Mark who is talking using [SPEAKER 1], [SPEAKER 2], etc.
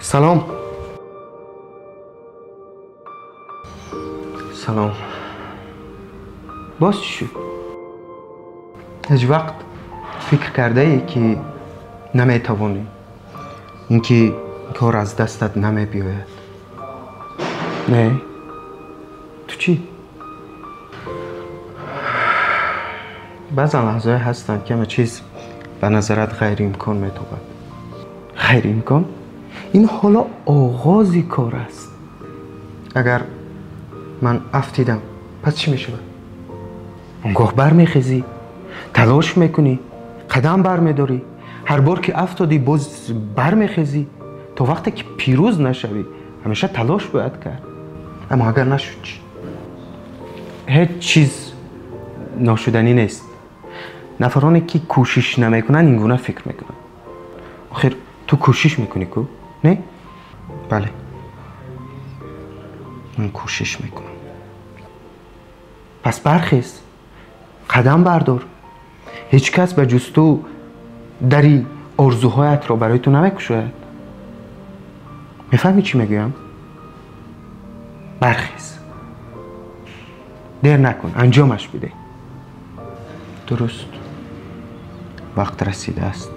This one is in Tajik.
[SPEAKER 1] Салом. Салом. Боз чӣ шуд? Ҳеҷ вақт фикр кардаӣ, ки наметавонӣ, ин ки кор аз дастат намебиёяд? Не? Ту чӣ? Баъзан лаҳзаҳое ҳастанд, ки ҳама чиз ба назарат ғайриимкон метобад. Ғайриимкон? Ин ҳоло оғози кор аст. Агар ман афтидам, пас чӣ мешавад? Он гоҳ бармехезӣ, талош мекунӣ, қадам бармедорӣ. Ҳар бор ки афтодӣ, боз бармехезӣ, то вақте ки пирӯз нашавӣ. Ҳамеша талош бояд кард. Аммо агар нашуд чӣ? Ҳеҷ чиз ношуданӣ нест. Нафароне ки кӯшиш намекунанд, ин гуна фикр мекунанд. Охир ту кӯшиш мекунӣ ку, не? Бале, ман кӯшиш мекунам. Пас бархез, қадам бардор. Ҳеҷ кас ба ҷуз ту дари орзуҳоятро барои ту намекушояд. Мефаҳмӣ, чӣ мегӯям? Бархез, дер накун, анҷомаш бидеҳ. Дуруст, вақт расидааст.